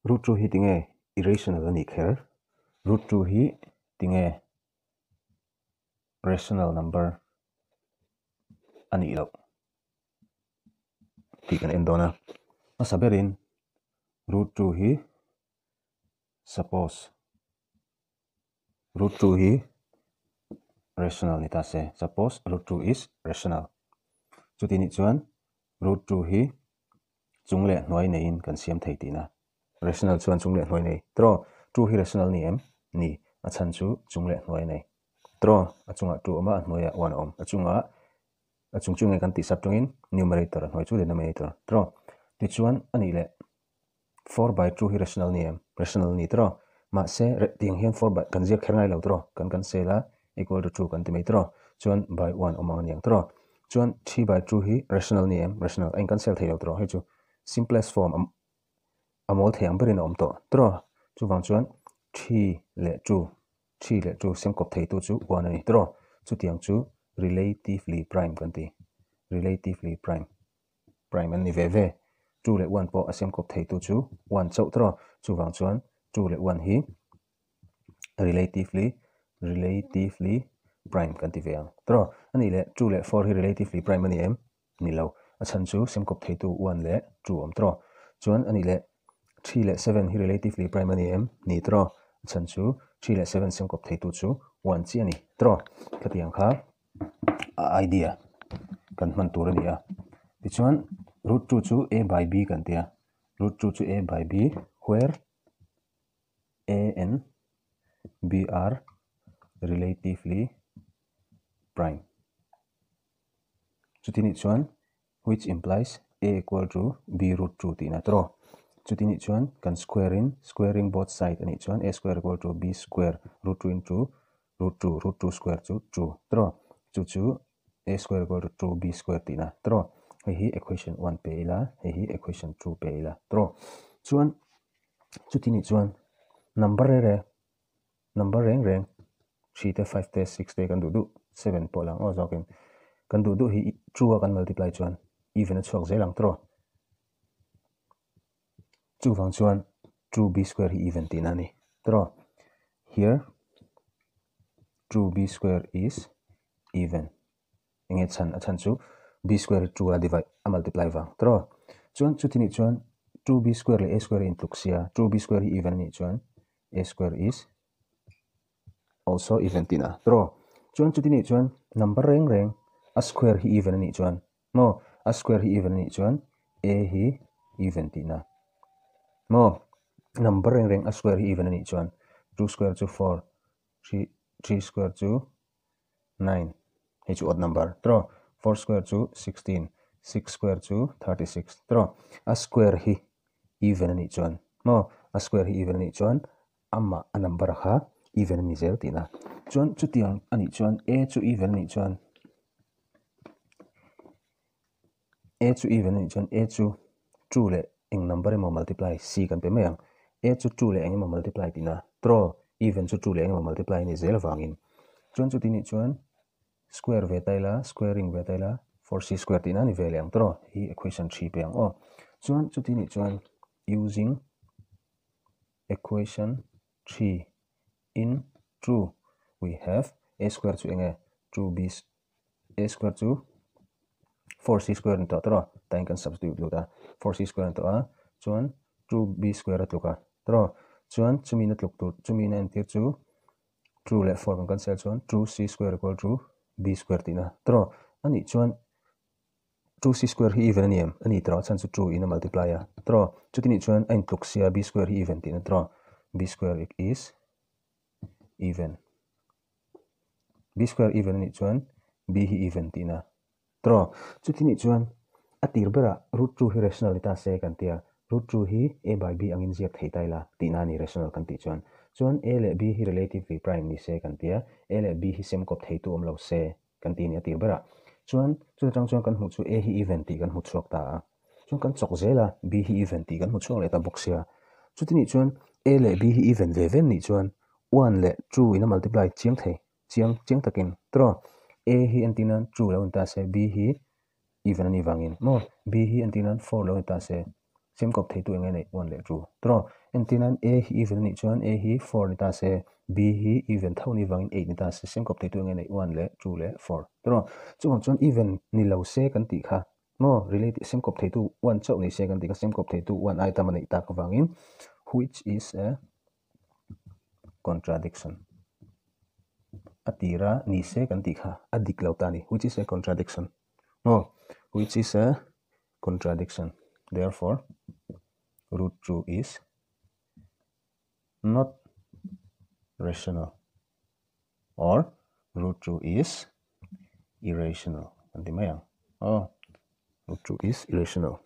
Root 2 hi tinge irrational a nih kher? Root 2 hi tinge rational number a nih loh tih kan en dawn a. Hmasa berin root 2 hi suppose root 2 hi rational ni ta se, suppose root 2 is rational. Chuti nih chuan root 2 hi chung leh hnuai neiin kan siam thei tihna. Rational chuan chung leh hnuai nei. Tiraw, 2 hi rational ni em? Ni. A chhan chu chung leh hnuai nei. Tiraw, a chungah 2 awm a, a hnuaiah 1 a awm. A chungah a chung chu nge kan tih sap tungin numerator, a hnuai chu denominator. Tiraw, tichuan a nih leh 4 by 2 hi rational ni em? Rational ni tiraw? Mahse, tiang hian 4 by kan ziak kher ngai lo tiraw? Kan kan sel a, equal to 2 kan ti mai tiraw? Chuan by 1 awm ang a niang tiraw? Chuan 3 by 2 hi rational ni em? Rational a in cancel thei lo tiraw? Hei chu simplest form a mawl thei ang berin a awm tawh tiraw? Chuvang chuan 3 leh 2, 3 leh 2 sem kawp theitu chu 1 a ni tiraw? Chutiang chu relatively prime kan ti, relatively prime. Prime an ni ve ve. 2 leh 1 pawh a sem kawp theitu chu 1 chauh tiraw? Chuvang chuan 2 leh 1 hi relatively relatively prime kan ti ve ang tiraw? A nih leh 2 leh 4 hi relatively prime a ni em? Ni lo. A chhan chu sem kawp theitu 1 leh 2 awm tiraw? Chuan a nih leh 3 leh 7 hi relatively prime a ni em? Ni tiraw? A chhan chu 3 leh 7 sem kawp theitu chu 1 chiah a ni tiraw? Khatiang kha a idea kan hman tur a ni a. Tichuan root 2 chu a by b kan ti a. Root 2 chu a by b where a and b are relatively prime. Chuti nih chuan which implies a equal to b root 2 tihna tawh. Chuti nih chuan kan square in squaring both side a nih chuan a square equal to b square root 2 into root 2 root 2 square chu 2 tawh. Chu chu a square equal to 2 b square tihna tawh. Hei hi equation 1 pe ila, hei hi equation 2 pe ila tawh. Chuan chuti nih chuan number reng reng number reng reng 3 te 5 te 6 te kan duh duh 7 pawh lang aw zawkin kan duh duh hi 2 a kan multiply chuan even a chhuak zel ang tawh. Chuvang chuan 2b square hi even tihna a ni tawh. Here 2b square is even. Enge chhan a chhan chu b square hi 2 a divide a multiply vang tawh. Chuan chuti nih chuan 2b square leh a square hi intluk sia 2b square hi even a nih chuan a square is also even tihna tawh. Chuan chuti nih chuan number reng reng a square hi even a nih chuan maw a square hi even a nih chuan a hi even tihna maw number reng reng a square hi even a nih chuan 2 square chu 4 3 3 square chu 9 hei chu odd number tawh 4 square chu 16 6 square chu 36 tawh a square hi even a nih chuan maw a square hi even a nih chuan amah a number kha even a ni zel tihna chuan chutiang a nih chuan a chu even a nih chuan a chu even a nih chuan a chu 2 leh eng number emaw multiply c kan pe mai ang a chu 2 leh eng emaw multiply tihna tawh even chu 2 leh eng emaw multiply a ni zel avangin chuan chuti nih chuan square ve ta ila squaring ve ta ila 4c square tihna a ni ve leh ang tawh hi equation 3 pe ang aw chuan chuti nih chuan using equation 3 in 2 we have a square chu enge 2b a square chu 4c square ni tawh tawh tain kan substitute lut a 4c square ni tawh a chuan 2b square a tluk a tawh chuan chumi na tluk tur chumi na entir chu 2 leh 4 kan cancel chuan 2c square equal to b square tihna tawh anih chuan 2c square hi even a ni em a ni tawh chhan chu 2 in a multiply a tawh chuti nih chuan a intluk sia b square hi even tihna tawh b square is even b square even a nih chuan b hi even tihna tawh chuti nih chuan a tir berah root 2 hi rational ni ta se kan tia root 2 hi a by b angin ziak thei ta ila tihna a ni rational kan tih chuan chuan a leh b hi relatively prime ni se kan tia a leh b hi sem kawp theitu awm lo se kan tih a ni a tir berah chuan chuta tang chuan kan hmuh chu a hi even tih kan hmu chhuak ta a chuan kan chawk zel a b hi even tih kan hmu chhuak leh ta bawk sia chuti nih chuan a leh b hi even ve ve nih chuan 1 leh 2 in a multiply chiang thei chiang chiang takin tawh a hi entir nan 2 lo ni ta se b hi even a nih vangin maw b hi entir nan 4 lo ni ta se Siam kawp theitu eng nge neih? One leh two. Tawh entirnan A hi even anih chuan A hi four ni ta se, B hi even tho ni vangin eight ni ta se, siam kawp theitu eng nge neih? One leh two leh four. Tawh chuvang chuan even ni lo se kan tih kha maw relative siam kawp theitu one chauh ni se kan tih kha siam kawp theitu one item a neih tak avangin which is a contradiction a tira ni se kan tih kha a dik lo ta a ni which is a contradiction maw which is a contradiction therefore root 2 is not rational or root 2 is irrational kan ti mai ang aw root 2 is irrational.